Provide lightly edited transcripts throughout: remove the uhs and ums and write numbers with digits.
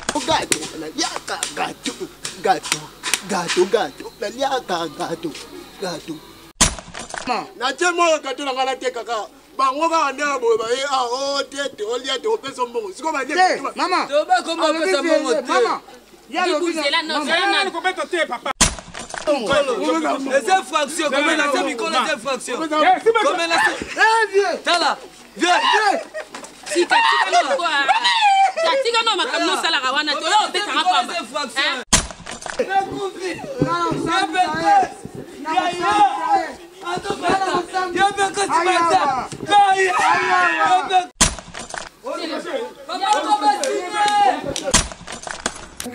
Gato, naliaka gato, gato, gato, gato, naliaka gato, gato. Natie moyo gato na ngai natekaka bango kaka nde boye baye ah, o oh, te te olia te opesa mbongo sikoyo balie mama tobakoma mbongo te kobeta te papa eza infraction komela se mikolo eza infraction komela se tala vieux tika tika tika tika no makambo nosalaka wana toyo obetaka pamba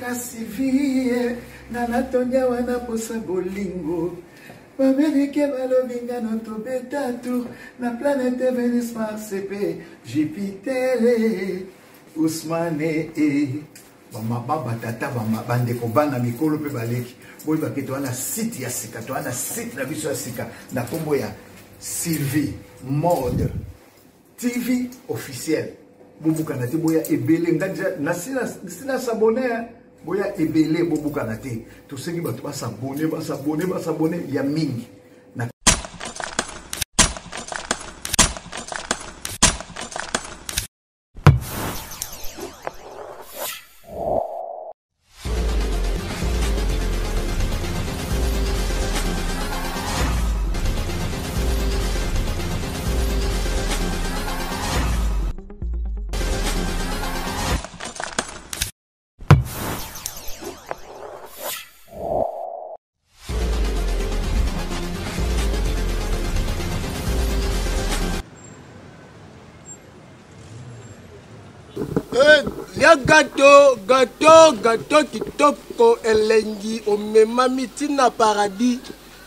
Kasi vie nga natondi awa na posa bolingo bamelike balobi nga no tobeta tour na planète venus mars pe jupiter ousmane e bamama batata bandeko bana mikolo mpe baleki boyeba ke toa na site ya sika toa na site na biso ya sika na nkombo ya sylvie mode tv officiel bobukana te boya ebele nga deja nasi na s'abonne boya ebele bobukana te tosengi bato basabone basabone basabone ya mingi. Eh, lia gato gato gato kitoko elengi omemami ntina paradis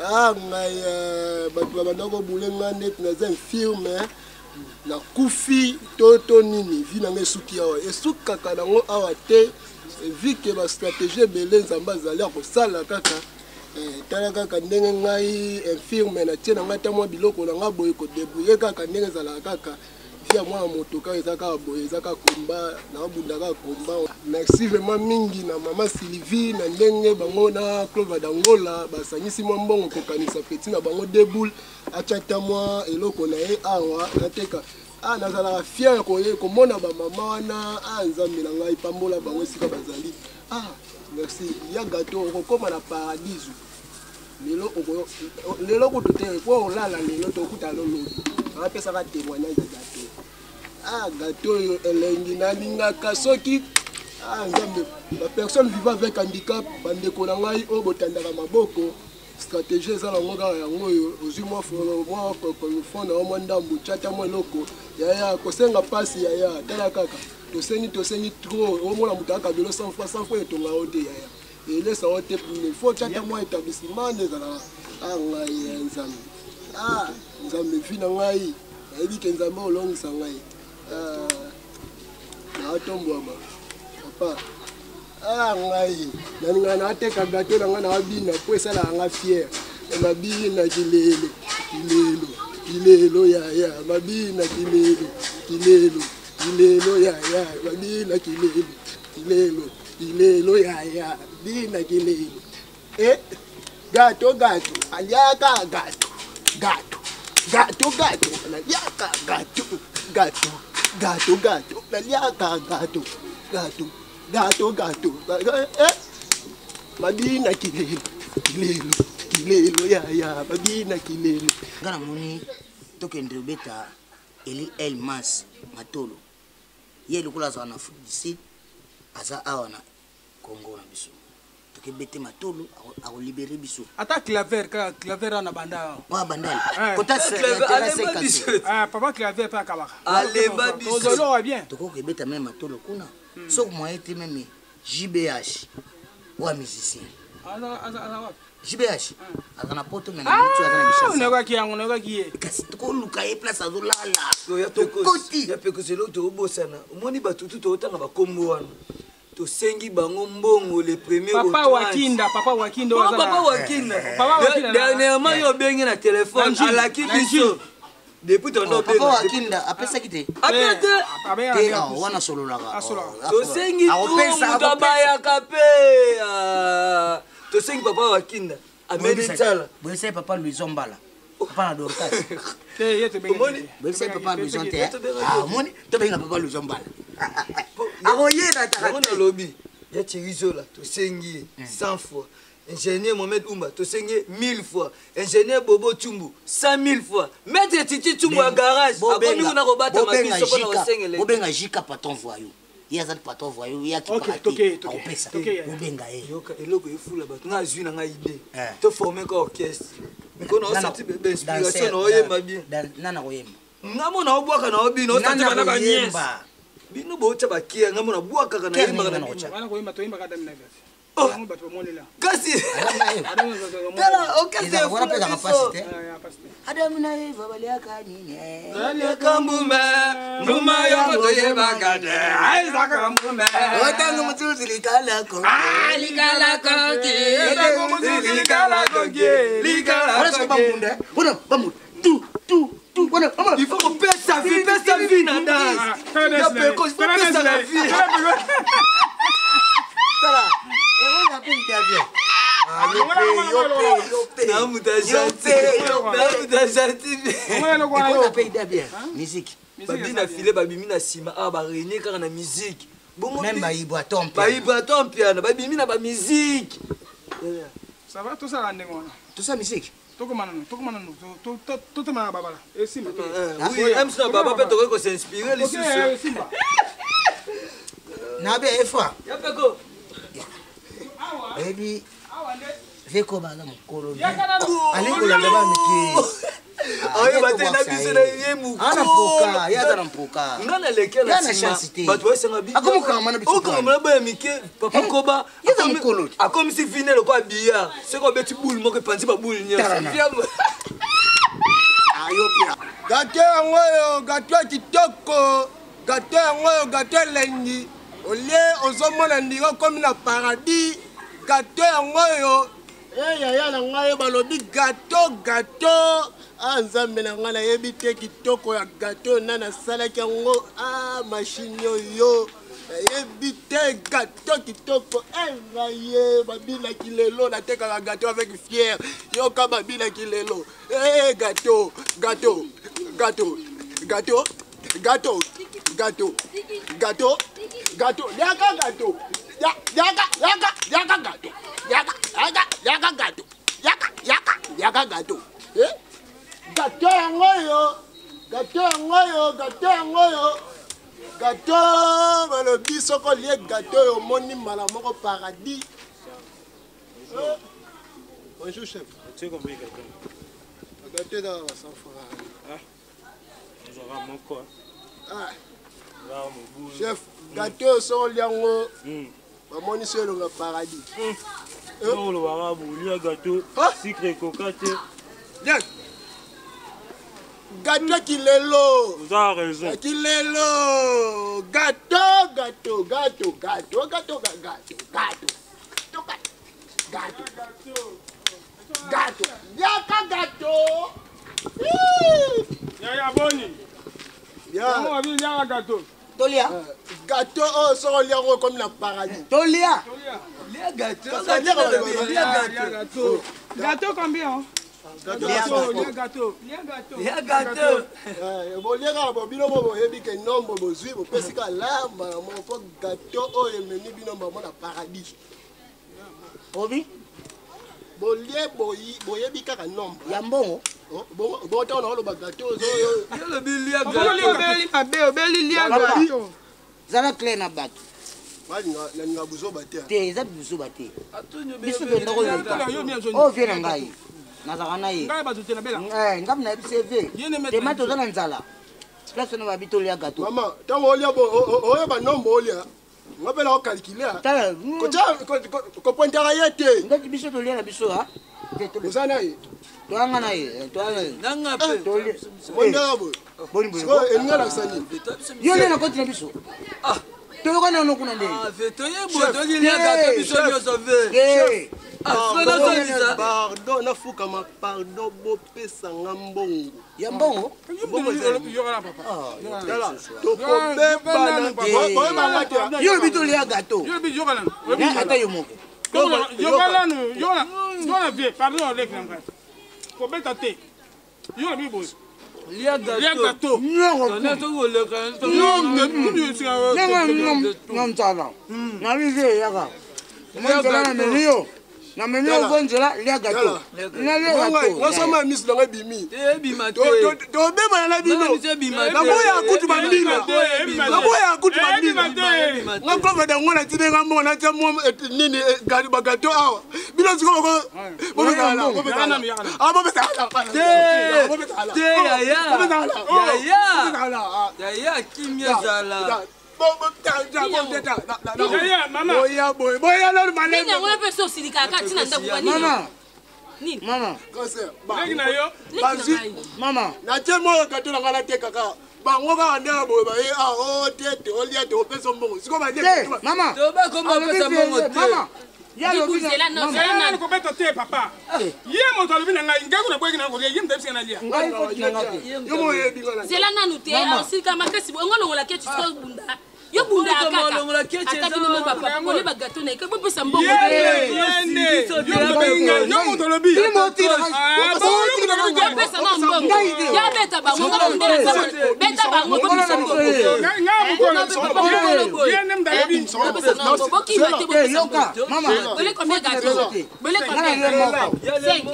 ah ngai eh, bato babanda kobule ngai ndeti naza infirme nakufi to to nini vi na ngai esuki awa esukaka nango awa te vi ke bastratégie ebele nzambe azali akosala kaka eh, tala kaka ndenge ngai infirme natie na ngai ata mwa biloko na ngai boye kodebrouille kaka ndenge ezalaka kaka vie ya mwana moto kaka eza kaka boye eza kaka komba naobunda kaka komba merci vraiment mingi na mama sylvie na ndenge bango na clova dangola basangisi mwa mbongo kokanisa peti na bango deboule atya ata mwa eloko na ye awa nateka ah, nazalaka fier koye komona bamama wana ah, nzambe na ngai pambola bango esika bazali ah, merci ya gato okokoma na paradiso lelo lelo kutu te po olala lelo tokuta lolobi apesaka témoignage ya gato ah gato oyo elengi nalingaka soki ah nzambe bapersonne vivant avec handicap bandeko na ngai oyo botandaka maboko stratégie eza nango kaka yango oyo ozwi mwa fond na yo mwa ndambo tyata mwa eloko yaya kosenga mpasi yaya tala kaka tosengi tosengi trop omona moto akabelo 100 fois 100 fois etonga yo te yaya elesa yo te faut tyata mwa établissement nde ezalaka a ngai ya nzambe a nzambe vi na ngai nayebi ke nzambe olongisa ngai naatombwama papa Ah, ngai nalingaka nateka gato na ngai naabina mpo esalaka nga fiere mabina kilelo kilelo kilelo yaya mabina kilelo kilelo kilelo yaya mabina kilelo kilelo kilelo yaya bina kilelo e gato gato aliaka gato gato gato gato naliaka gato gato gato gato naliaka gato gato gato gato eh mabina kilelo kilelo kilelo yaya mabina kilelo nga namoni tokende obeta eli el mas matolo ye lokola azala na afrique du sud aza awa na congo na biso tokebete matolo akolibere biso ata claver kaka claver wana banda wa bandal eh. kota eh, papa claver mpe akabaka alemba biso bien tokoki kobeta meme matolo kuna hmm. soki moyen te meme jbh oya musicien jbh aza na poto me na mitu aza na kinshasa nayokaki yango nayokaki ye kasi tokoluka ye place azolala tokoti ya pekosi eloko tokobosana omoni bato tu tokotanga bakombo wana tosengi bango mbongo le premier papa wakinda papa wakinda papa wakinda dernièrement yo obengi na telefone alaki biso. Depuis tondo Papa Wakinda apesaki te. Ape te. Te wana sololaka. Tosengi moto abayaka mpe tosengi papa Wakinda ameli nzala. Boyebisaki papa Louison Mbala. Papa na Dorcas. Boyebisaki papa Louison te. Omoni tobenga papa Louison Mbala. Akoyela ta. Yango nalobi ya Thierry Zola tosengi ye 100 fois. Ingénieur Mohamed Oumba, tosengi 1000 fois. Ingénieur Bobo Tsumbu, 100 000 fois. Maître Titi Tsumbu à garage, akomi kuna kobata mabiso mpona kosengela. Bobenga Jika patron voyou. Ye aza patron voyou, ye akipaka te, akopesa. Bobenga ye. Yoka eloko efula bato, nga azwi na nga idée. To former ka orchestre. Miko na osati bebe inspiration na oyemba bien. Nana koyemba. Nga mona obwaka na obino, osati bana ba nièce. Bino botia ba kia, nga mona bwakaka na yembaka na bino. Wana koyemba toyembaka dame na verse. Oh. Kasi tala orchestre wana mpe ezaka mpasi te. Adamu na Eva baliaka nini? Baliaka mbuma, mbuma yango toyebaka te. Ezaka mbuma. Otango mosusu likala konki. Ah, likala konki. Otango mosusu likala konki. Likala konki. Wana wana bambunda. Tu tu tu wana. Il faut kopesa vie, pesa vie na danse. Ya peko, il faut pesa la vie. Tala. Eroza mpe interview. Babina file babimi na nsima awa baregne kaka na musique même bayibraton bayibraton mpiana babimi na bamusique. Ça va, tosala ndenge wana. Tosala musique. Tokoma nanu, tokoma nanu, totemaka babala esimba. Oui, mc na baba mpe tokoki kosinspire lisusu esimba. Nabe efa ya peko oyebi veko baza mokolo alingi kolanda ba mike. Oyeba te na biso na ye mokolo ye aza na mpoka nga naleke na nsima bato basenga akomokangama na biso okangama na baya mike papa koba Yeza mokolo. Akomisi vine lokola billard soki obeti boule moko epanzi baboule nyonso. Gato yango oyo gato ya kitoko, gato yango oyo gato elengi, olie ozomona ndika okomi na paradis. Gato yango oyo yaya na ngai balobi gato gato. Ah, nzambe na ngai nayebi te kitoko ya gato na nasalaki yango. Ah, mashine oyo nayebi te gato kitoko. Ngai ye babinaki lelo, natekaka gato avec fier. Yoka babinaki lelo. Gato gato gato gato gato gato gato gato liaka gato liaka liaka liaka gato liaka liaka liaka gato liaka liaka liaka gato. Gato yango oyo, gato yango oyo, gato yango oyo, gato balobi soko olie gato oyo omoni mbala moko paradis. Bonjour chef. Tu combien gato? Gato ezaka ba 100 francs. Ezaka moko. Ah. Chef, gato soko olia yango bamoni so elonga paradis. Olobaka bolia gato sucre ekoka te. Gato kilelo. Oza raison. Kilelo. Gato, gato, gato, gato, gato, gato, gato. Gato. Gato. Yaka gato. Yaya boni. Ya. Yaka gato. Tolia. Gato oyo soko olia yango okomi na paradis. Tolia. Lia gato. Lia gato. Gato combien? Gâteau, gâteau, lia gâteau. Boliaka bobino mo boyebi ke nombre bozwi bopesi ka lamba na moko mpo gâteau oyo ememi bino mbamo na paradis. Obi? Bolie boyebi kaka nombre. Ya mbongo? Bongo ntango naoloba gâteau olobi lia gâteau. Obeli mabe, obeli lia gâteau. Zala clair na bato. Nalinga buzoba te. Te, eza buzoba te. Biso tokenda koyoka. Oyo vie na ngai. Nazalaka na ye. Ngai nayebi CV. Tema toza na nzala. Place wana babi tolia gâteau. Mama, ntango olia oyeba nombre olia. Nga mpe nakokalkule. Kopointaka ye te. Ngati biso tolia na biso ha. Oza na ye. Toyanga na ye. Nanga mpe. Mondaka boye. Boni boye. Sikoyo elinga lakisa nini? Yo nde na koti na biso. Toyoka nano kuna nde. Toyeboye toyoki lia gâteau biso nyonso ve. Pardon, nafukama, pardon, bopesanga mbongo. Ya mbongo? Tokobebana. Yo lobi tolia gâteau. Ata yo moko. Yoka nanu, yoka vie, pardon, leki na ngai. Kobeta te. Yo lobi boye. Lia gâteau. Nzala. Nabize yaka. Nzala na meniyo. Na meniyo ko nzela lia gâteau. Na lia gâteau. Nasoma miso nanga ebimi. Tobebana na bino. Naboya kutu bambina. Naboya kutu bambina. Nga prof dango na tine nga mbongo natia mwa nini bagato awa. Bino sikoyo boko bobetala. Ah bobetala. Te yaya. Yaya. Yaya kimia zala. Boya boye. Boya nanu Nini yango yo mpe so osilikaka ntina ndako ba nini? Mama. Nini? Mama. Leki na yo. Bazwi. Mama. Natie moko gato na nga natekaka. Bango kaka ndenge boye baye ah o te te olia te opesa mbongo. Sikoyo balie. Te mama. Tobakoma opesa mbongo te. Mama. Ya lobi Zela na na zela Nani nanu. kobeta te papa. Ye moto alobi na ngai, ngai kuna boyeki na kolia, ye moto ayebisaka na lia. Ngai foti na nga te. Yo moyebi nga na. Zela nanu te, osilika makasi boye ngo longola keti sikoyo bunda. Yo bunda Olongola kaka. keti Ata eza bino mo papa, kole ba gâteau na ye, bopesa mbongo Ye te. nde, ye nde. Yo moto obengi ngai, yo moto olobi. Ah, bon, yo moto olobi te. Bopesa na mbongo. Ya beta bango, nga bundela nzambe. Beta bango, bopesa mbongo. Ngai ngai mokolo. Mokolo boye. Ye nde moto alobi. Bopesa na mbongo. Bokima te, Te bopesa yoka. mbongo. Mama. Bole combien gâteau? Bole Nga na combien? ye moko. Cinq.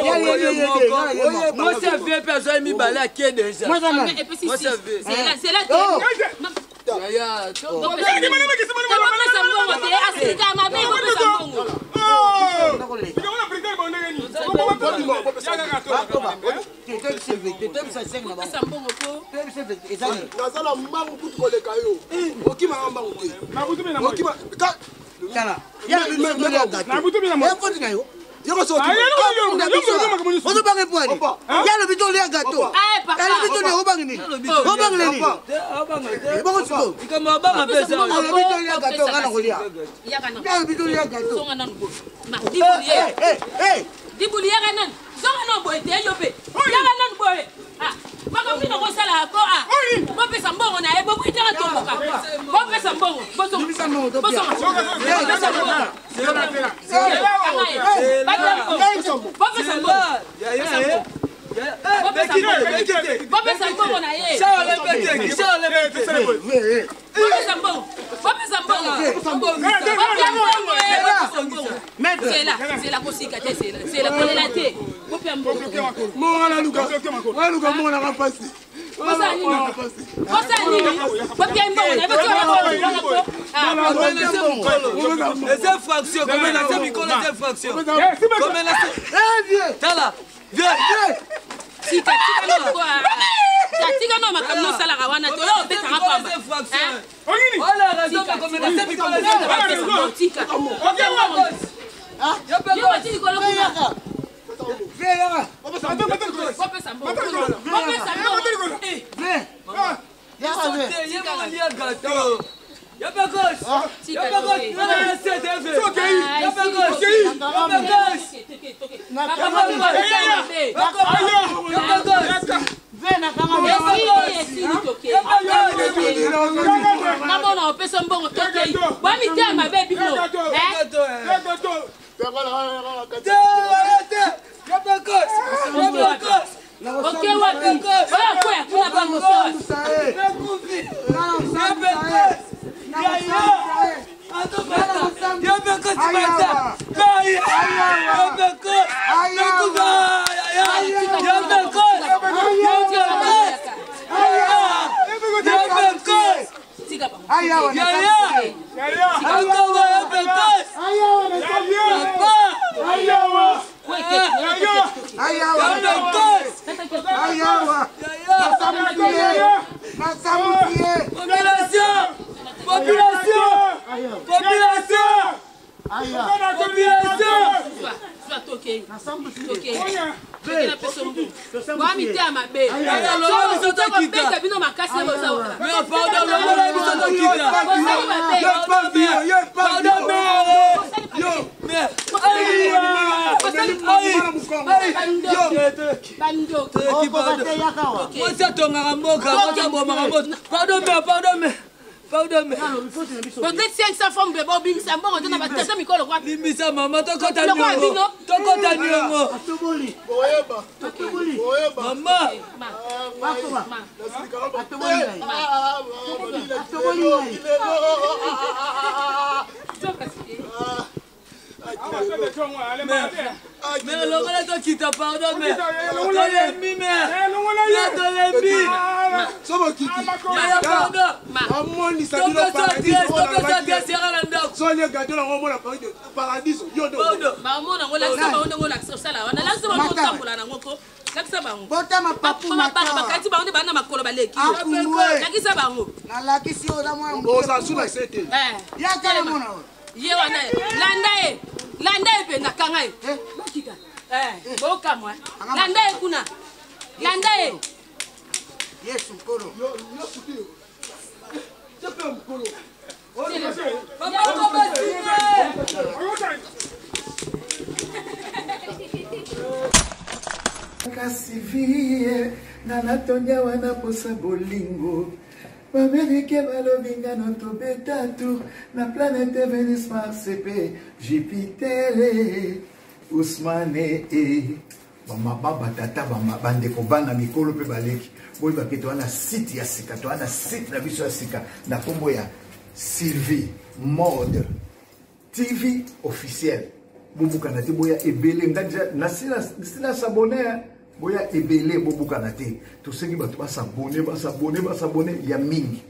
Ya ye ye ye te. Nga na ye moko. Mwasi avie mpe azwaki mibale ake deja. Moi nani? Epesi Moi, six. ça fait. Zela, zela te. Oh. Yaya. Bopesa mbongo te, asilika mabe, bopesa mbongo. Te toyebisa 5 na bango. Bopesa mbongo po. Toyebisa eza nini? Naza na mbangu kutu koleka yo. Okima na mbangu te. Okima ka Tala. Ya lobi biso tolia gâteau. Ya foti na yo. yoko so Ah, okima. ye Kabunda biso. Ozobanga epwani. Opa. Ya lobi tolia gâteau. Eh, papa. Ya lobi tolia obangi nini? Obangi nini? Bongo sikoyo. Likambo abanga mpe eza. Alobi tolia gâteau nga na kolia. Yaka nanu. Ya lobi tolia gâteau. Zonga nanu boye. Ma, dibuli ye. Eh eh eh. Dibuli yaka nanu. Zonga nanu boye te yo mpe. Yaka nanu boye. Ah, makambo nini okosala ko ah. Bopesa mbongo na ye, bokwitaka tomboka. Bopesa mbongo. Bozonga. Bimisa mbongo topia. Bozonga. Bopesa mbongo. Kanga ye. Bapesa mbongo. Bopesa mbongo. Bopesa mbongo na ye. Eh eh. Bopesa mbongo. Bopesa mbongo. Bopesa mbongo ye. Bopesa mbongo. Maître. Zela, zela kosika te, zela. Zela kolela te. Bopesa mbongo. Monga na luka. Nga luka monga na pasi. Bosala nini? Bosala nini? Bopia mbongo na ye, botia mbongo ko. Ah. Eza fraction, komenase mikolo eza fraction. Komenase. Eh vieux. Tala. Vieux. Tika, tika nanu ko, ah. Tika nanu makambo osalaka wana te, oyo obetaka pamba. Hein? Wala raison komenase mikolo eza fraction. Bopesa mbongo, tika. Yo bati likolo kuna. Vieux yaka. Bopesa mbongo. Bopesa mbongo. Eh, Vieux. Yaka vieux. Ye moko lia gâteau. Yo pe gauche. Yo pe gauche. Yo na sete vieux. Yo pe gauche. Yo pe gauche. Toke, toke. Yo pe gauche. Vieux na kanga. Esili, esili, toke. Namona opesa mbongo tokei. Bwa mitema mabe bino. Eh? Yo pe gauche. Yo pe gauche. Oke wapi? Oyo akwea kuna bango so. Tika bango. Ayawa na Ayawa. Ayawa. Nasamukie. Nasamukie. Population! Population! Population! Population! Zwa, zwa tokei. Tokei. Tokei na pesa mbongo. Bwa mitema mabe. Beta bino makasi na boza wana. Mais pardon, longola biso tokita. Bosali mabe. Pardon, mère! Bosali mabe. Mère! Aïe! Mwasi atongaka mboka, mwasi abomaka moto. Pardon me, pardon me. Pardon me. Peut-être 500 francs mbe bobimisa mbongo te na batata mikolo kwa. Limbisa mama, tokota Lokola niongo. bino. Tokota niongo. Atoboli. Boyeba. Atoboli. Boyeba. Mama. Bakoba. Nasilikaka Atoboli ngai. Atoboli ngai. Mais longola tokita pardon me. Tolembi me. Tolembi. Sobokiti. Yaya pardon. Amonisa bino Topesa adresse, topesa adresse yaka na ndako. Solie gato nango omona paradiso yo nde Pardon. Bamona ngo lakisa bango ndenge olakisa osala wana lakisa bango otambola nango ko lakisa bango. Botama papu Bana matawa. bakati bango nde bana makolo baleki. Apumbwe. Lakisa bango. Nalakisi oyo na mwana moke. oza su na se te. Eh. Yaka na mwana oyo. Ye wana ye. Landa ye. Landa ye mpenza kanga ye. Eh. Bakita. Eh, bokamwa. Landa ye kuna. Landa ye. Yesu nkolo. Papa tobasine. Kasi vie nga natondi awa na posa bolingo bamerike balobi nga no tobeta tour na planete Venus, Mars mpe Jupiter. Ousmane e bamama, batata, bandeko, bana mikolo mpe baleki, boyebake toza na site ya sika, toza na site na biso ya sika na nkombo ya Sylvie Mode TV officiel. Bobukana te, boya ebele. Nga deja nasi nasabone, boya ebele, bobukana te. Tosengi bato basabone, basabone, basabone ya mingi.